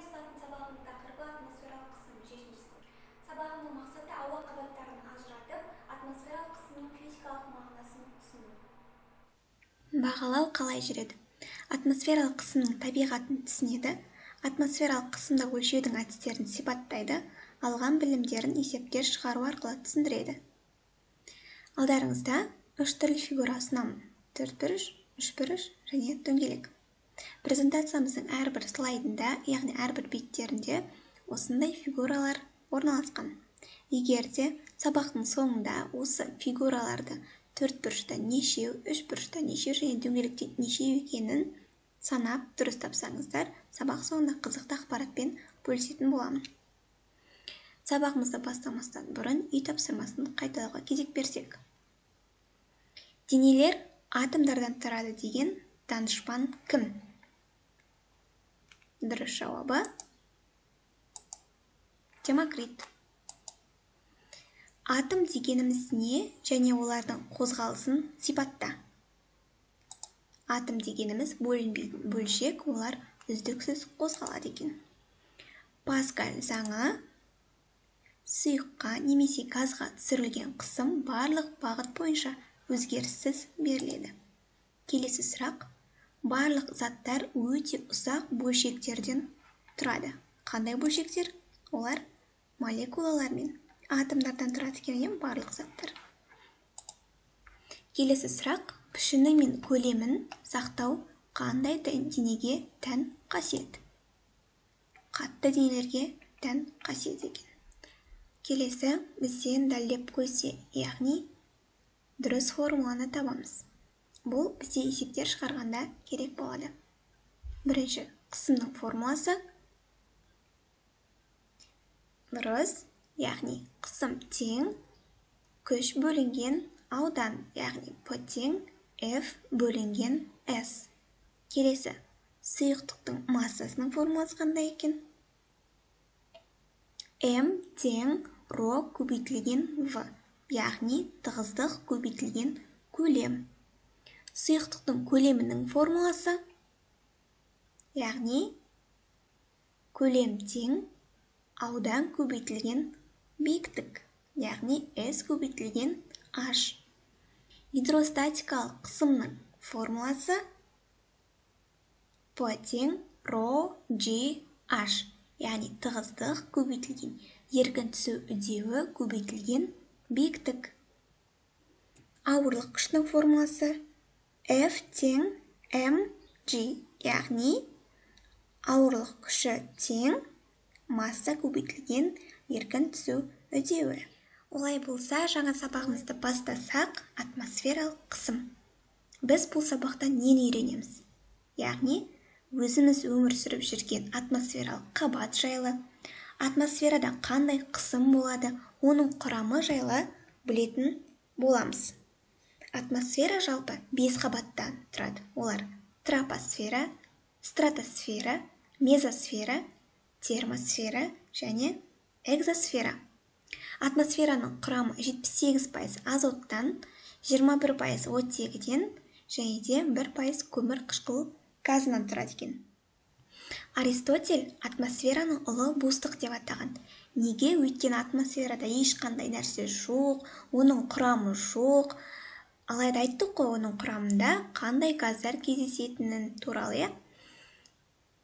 Ұсынатын сабағымның тақырыбы атмосфералық қысым, жетіншісі. Сабағымның мақсаты: ауа қабаттарын ажыратып, атмосфералық қысымның физикалық мағынасын түсіну. Бағалау қалай жүреді? Атмосфералық қысымның табиғатын түсінеді, атмосфералық қысымды өлшеудің әдістерін сипаттайды, алған білімдерін есептер шығару арқылы түсіндіреді. Алдарыңызда үш түрлі фигура ұсынамын: төртбұрыш, үшбұрыш және дөңгелек. Презентациямыздың әрбір слайдында, яғни әрбір беттерінде осындай фигуралар орналасқан. Егер де сабақтың соңында осы фигураларды төртбұрышта нешеу, үшбұрышта нешеу және дөңгелекте нешеу екенін санап дұрыс тапсаңыздар, сабақ соңында қызықты ақпаратпен бөлісетін боламын. Сабағымызды бастамастан бұрын үй тапсырмасын қайталауға кезек берсек. Денелер атомдардан тұрады деген данышпан кім? Дұрыс жауабы Демокрит. Атом дегеніміз не және олардың қозғалысын сипатта. Атом дегеніміз бөлінбейтін бөлшек, олар үздіксіз қозғалады екен. Паскаль заңы: сұйыққа немесе газға түсірілген қысым барлық бағыт бойынша өзгеріссіз беріледі. Келесі сұрақ: барлық заттар өте ұсақ бөлшектерден тұрады. Қандай бөлшектер? Олар молекулалар мен атомдардан тұрады екен, барлық заттар. Келесі сұрақ: пішіні мен көлемін сақтау қандай денеге тән қасиет? Қатты денелерге тән қасиет екен. Келесі бізден дәлдеп көзде, яғни дұрыс формуланы табамыз. Бұл бізде есептер шығарғанда керек болады. Бірінші, қысымның формуласы дұрыс, яғни қысым тең күш бөлінген аудан, яғни P тең F бөлінген S. Келесі, сұйықтықтың массасының формуласы қандай екен? М тең ро көбейтілген В, яғни тығыздық көбейтілген көлем. Сұйықтықтың көлемінің формуласы, яғни көлем тең аудан көбейтілген биіктік, яғни S көбейтілген H. Гидростатикалық қысымның формуласы P тең ро G H, яғни тығыздық көбейтілген еркін түсу үдеуі көбейтілген биіктік. Ауырлық күшінің формуласы F тең mg, яғни ауырлық күші тең масса көбейтілген еркін түсу үдеуі. Олай болса, жаңа сабағымызды бастасақ, атмосфералық қысым. Біз бұл сабақта нені үйренеміз? Яғни, өзіміз өмір сүріп жүрген атмосфералық қабат жайлы, атмосферада қандай қысым болады, оның құрамы жайлы білетін боламыз. Атмосфера жалпы 5 қабаттан тұрады. Олар тропосфера, стратосфера, мезосфера, термосфера және экзосфера. Атмосфераның құрамы 78% азоттан, 21% оттегіден және де 1% көмір қышқыл газынан тұрады екен. Аристотель атмосфераны ұлы бостық деп атаған. Неге? Өйткені атмосферада ешқандай нәрсе жоқ, оның құрамы жоқ. Алайда айттық қой, оның құрамында қандай газдар кездесетінін туралы, иә?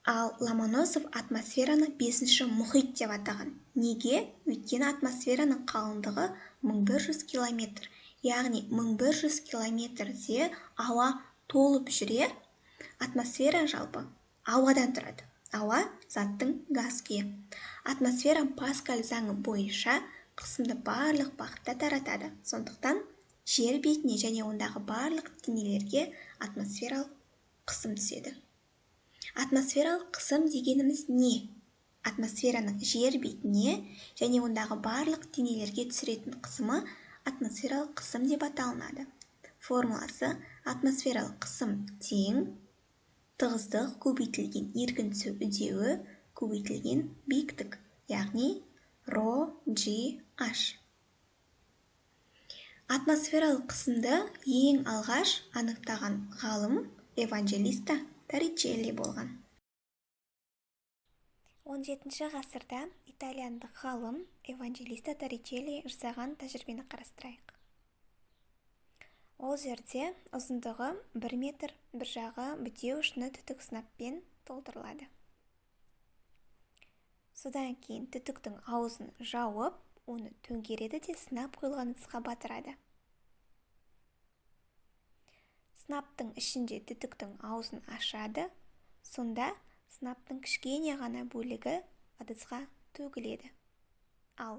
Ал Ломоносов атмосфераны 5-ші мұхит деп атаған. Неге? Өйткені атмосфераның қалыңдығы 1100 километр. Яғни 1100 километрде ауа толып жүре. Атмосфера жалпы ауадан тұрады. Ауа заттың газ күйі. Атмосфера Паскаль заңы бойынша қысымды барлық бағытта таратады. Сондықтан жер бетіне және ондағы барлық денелерге атмосфералық қысым түседі. Атмосфералық қысым дегеніміз не? Атмосфераның жер бетіне және ондағы барлық денелерге түсіретін қысымы атмосфералық қысым деп аталынады. Формуласы: атмосфералық қысым тең тығыздық көбейтілген еркін түсу үдеуі көбейтілген биіктік, яғни ро G H. Атмосфералық қысымды ең алғаш анықтаған ғалым Еванджелиста Торричелли болған. 17 ғасырда итальяндық ғалым Еванджелиста Торричелли жасаған тәжірибені қарастырайық. Ол жерде ұзындығы 1 метр, бір жағы бітеу шыны түтік сынаппен толтырылады. Содан кейін түтіктің аузын жауып, оны төңкереді де сынап құйылған ыдысқа батырады. Сынаптың ішінде түтіктің аузын ашады, сонда сынаптың кішкене ғана бөлігі ыдысқа төгіледі. Ал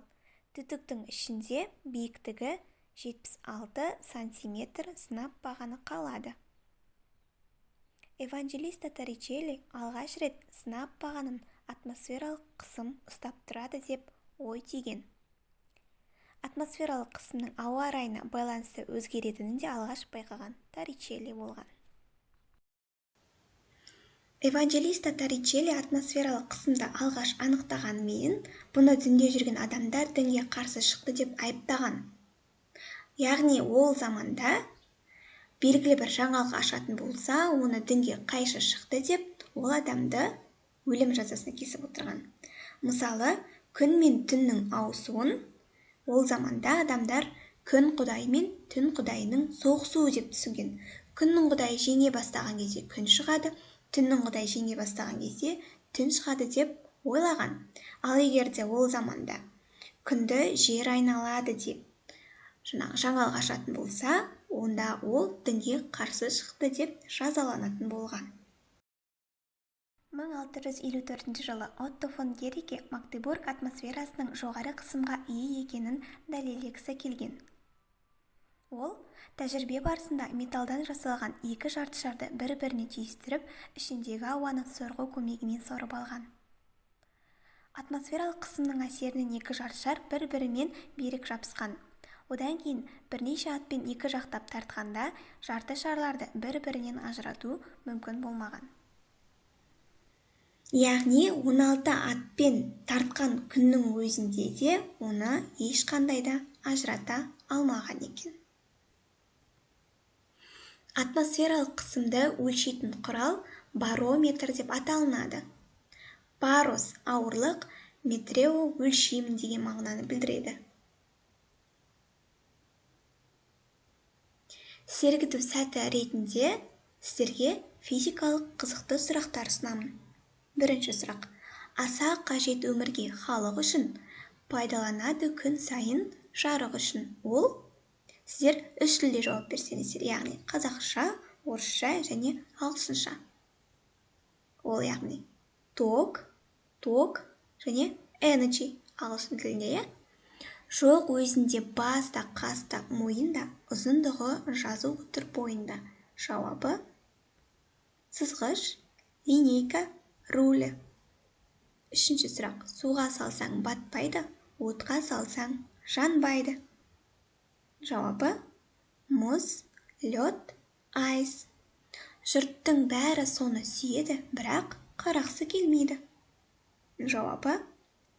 түтіктің ішінде биіктігі 76 сантиметр сынап бағаны қалады. Еванджелиста Торричелли алғаш рет сынап бағанын атмосфералық қысым ұстап тұрады деп ой түйген. Атмосфералық қысымның ауа райына байланысты өзгеретінін де алғаш байқаған Торричелли болған. Еванджелиста Торричелли атмосфералық қысымды алғаш анықтағанымен, бұны дінде жүрген адамдар дінге қарсы шықты деп айыптаған. Яғни ол заманда белгілі бір жаңалық ашатын болса, оны дінге қайшы шықты деп, ол адамды өлім жазасына кесіп отырған. Мысалы, күн мен түннің ауысуын ол заманда адамдар күн құдайы мен түн құдайының соғысуы деп түсінген. Күннің құдайы жеңе бастаған кезде күн шығады, түннің құдайы жеңе бастаған кезде түн шығады деп ойлаған. Ал егер де ол заманда күнді жер айналады деп жаңалық ашатын болса, онда ол дінге қарсы шықты деп жазаланатын болған. 1654 жылы Отто фон Герике Магдебург атмосферасының жоғары қысымға ие екенін дәлелдегісі келген. Ол тәжірибе барысында металдан жасалған екі жарты шарды бір-біріне түйістіріп, ішіндегі ауаны сорғы көмегімен сорып алған. Атмосфералық қысымның әсерінен екі жарты шар бір-бірімен берік жабысқан. Одан кейін бірнеше атпен екі жақтап тартқанда жарты шарларды бір-бірінен ажырату мүмкін болмаған. Яғни 16 атпен тартқан күннің өзінде де оны ешқандай да ажырата алмаған екен. Атмосфералық қысымды өлшейтін құрал барометр деп аталынады. Барос ауырлық, метрео өлшеймін деген мағынаны білдіреді. Сергіту сәті ретінде сіздерге физикалық қызықты сұрақтар ұсынамын. Бірінші сұрақ. Аса қажет өмірге халық үшін пайдаланады күн сайын жарық үшін. Ол сіздер үш тілде жауап берсеңіздер, яғни қазақша, орысша және ағылшынша. Ол яғни ток, ток және energy ағылшын тілінде, иә? Жоқ өзінде бас та, қас та, мойын да, ұзындығы жазу тұр бойында. Жауабы сызғыш, линейка, рулі. Үшінші сұрақ. Суға салсаң батпайды, отқа салсаң жанбайды. Жауабы мұз, лед, айс. Жұрттың бәрі соны сүйеді, бірақ қарағысы келмейді. Жауабы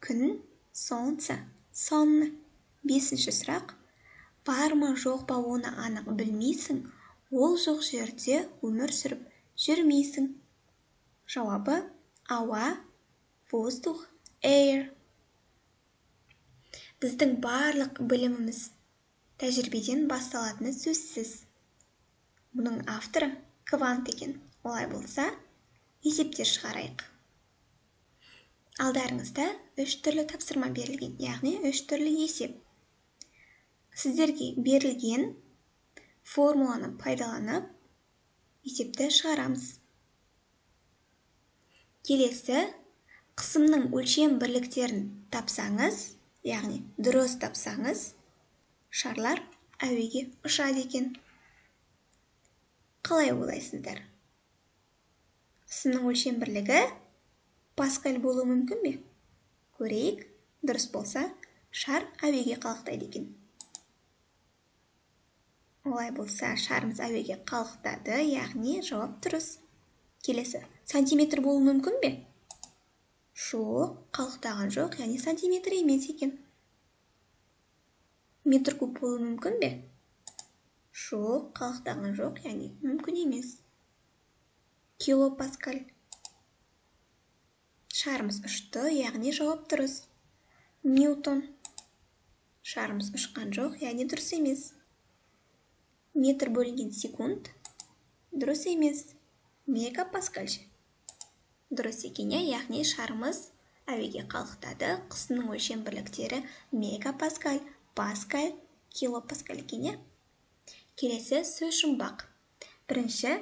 күн, солнце, сон. Бесінші сұрақ. Бар ма жоқ па оны анық білмейсің, ол жоқ жерде өмір сүріп жүрмейсің. Жауабы ауа, воздух, air. Біздің барлық біліміміз тәжірибеден басталатыны сөзсіз. Бұның авторы Квант екен. Олай болса, есептер шығарайық. Алдарыңызда үш түрлі тапсырма берілген, яғни үш түрлі есеп. Сіздерге берілген формуланы пайдаланып, есепті шығарамыз. Келесі, қысымның өлшем бірліктерін тапсаңыз, яғни дұрыс тапсаңыз, шарлар әуеге ұшады екен. Қалай ойлайсыздар? Қысымның өлшем бірлігі паскаль болуы мүмкін бе? Көрейік, дұрыс болса, шар әуеге қалықтайды екен. Олай болса, шарымыз әуеге қалықтады, яғни жауап дұрыс. Келесі, сантиметр болуы мүмкін бе? Жоқ, қалықтаған жоқ, яғни сантиметр емес екен. Метр куб болуы мүмкін бе? Жоқ, қалықтаған жоқ, яғни мүмкін емес. Килопаскаль. Шарымыз ұшты, яғни жауап дұрыс. Ньютон. Шарымыз ұшқан жоқ, яғни дұрыс емес. Метр бөлінген секунд. Дұрыс емес. Мегапаскаль. Дұрыс екен, яғни шарымыз әуеге қалықтады. Қысымның өлшем бірліктері мегапаскаль, паскаль, килопаскаль екен. Келесі сөз жұмбақ. Бірінші,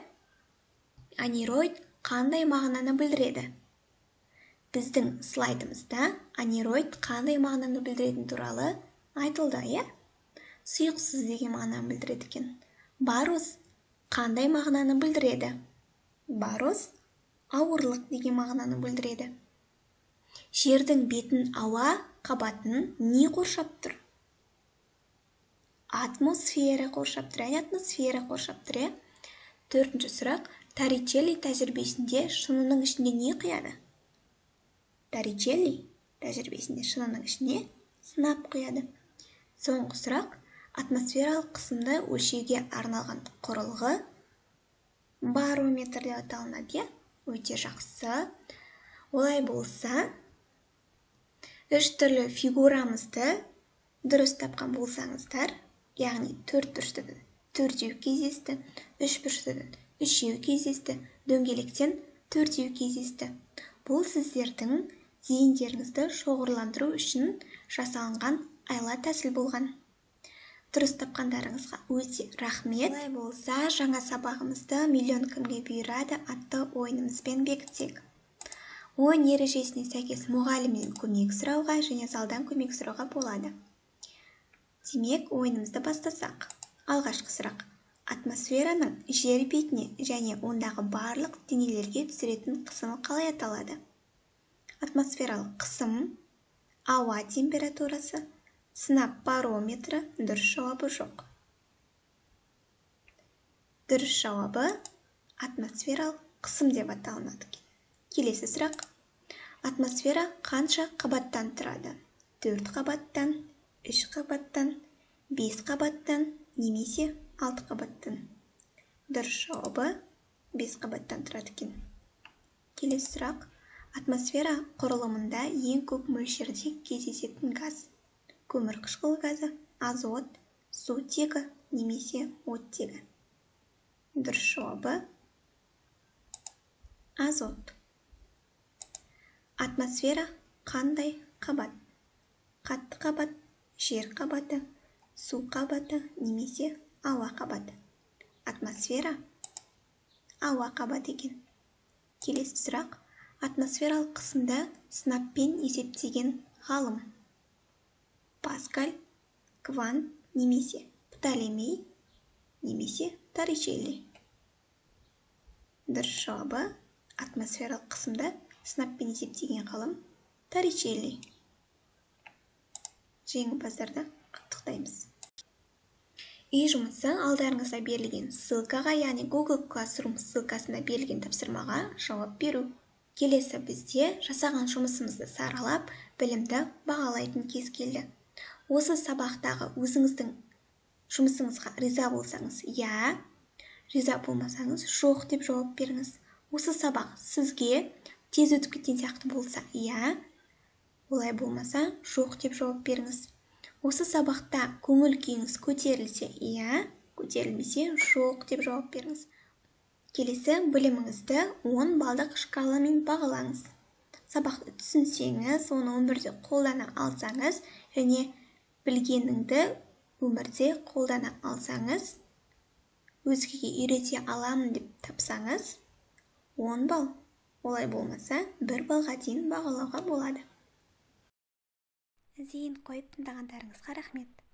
анероид қандай мағынаны білдіреді? Біздің слайдымызда анероид қандай мағынаны білдіретіні туралы айтылды, иә? Сұйықсыз деген мағынаны білдіреді екен. Барус қандай мағынаны білдіреді? Барус ауырлық деген мағынаны білдіреді. Жердің бетін ауа қабатын не қоршап тұр? Атмосфера қоршап тұр, яғни атмосфера қоршап тұр, иә? Төртінші сұрақ, Торричелли тәжірибесінде шынының ішіне не құяды? Торричелли тәжірибесінде шынының ішіне сынап құяды. Соңғы сұрақ, атмосфералық қысымды өлшеуге арналған құрылғы барометр деп аталынады, иә? Өте жақсы. Олай болса, үш түрлі фигурамызды дұрыс тапқан болсаңыздар, яғни төрт бұрыштыдан төртеу кездесті, үш бұрыштыдан үшеу кездесті, дөңгелектен төртеу кездесті. Бұл сіздердің зейіндеріңізді шоғырландыру үшін жасалынған айла тәсіл болған. Дұрыс тапқандарыңызға өте рахмет. Олай болса, жаңа сабағымызды «Миллион кімге бұйырады» атты ойынымызбен бекітсек. Ойын ережесіне сәйкес мұғалімнен көмек сұрауға және залдан көмек сұрауға болады. Демек, ойынымызды бастасақ. Алғашқы сұрақ. Атмосфераның жер бетіне және ондағы барлық денелерге түсіретін қысымы қалай аталады? Атмосфералық қысым, ауа температурасы, сынап барометрі, дұрыс жауабы жоқ. Дұрыс жауабы атмосфералық қысым деп аталынады. Келесі сұрақ. Атмосфера қанша қабаттан тұрады? 4 қабаттан, 3 қабаттан, 5 қабаттан немесе 6 қабаттан. Дұрыс жауабы 5 қабаттан тұрады екен. Келесі сұрақ. Атмосфера құрылымында ең көп мөлшерде кездесетін газ. Көмірқышқыл газы, азот, сутегі немесе оттегі. Дұрыс жауабы азот. Атмосфера қандай қабат? Қатты қабат, жер қабаты, су қабаты немесе ауа қабаты. Атмосфера ауа қабаты екен. Келесі сұрақ. Атмосфералық қысымды сынаппен есептеген ғалым. Паскаль, Квант немесе Птолемей немесе Торричелли. Дұрыс жауабы атмосфералық қысымды сынаппен есептеген ғалым Торричелли. Жеңімпаздарды құттықтаймыз. Үй жұмысы алдарыңызда берілген ссылкаға, яғни Google Classroom ссылкасында берілген тапсырмаға жауап беру. Келесі бізде жасаған жұмысымызды саралап, білімді бағалайтын кез келді. Осы сабақтағы өзіңіздің жұмысыңызға риза болсаңыз, иә, риза болмасаңыз, жоқ деп жауап беріңіз. Осы сабақ сізге тез өтіп кеткен сияқты болса, иә, олай болмаса, жоқ деп жауап беріңіз. Осы сабақта көңіл күйіңіз көтерілсе, иә, көтерілмесе, жоқ деп жауап беріңіз. Келесі біліміңізді 10 балдық шкаламен бағалаңыз. Сабақты түсінсеңіз, оны өмірде қолдана алсаңыз және білгеніңді өмірде қолдана алсаңыз, өзгеге үйрете аламын деп тапсаңыз, 10 балл. Олай болмаса, 1 баллға дейін бағалауға болады. Зейін қойып тыңдағандарыңызға рахмет.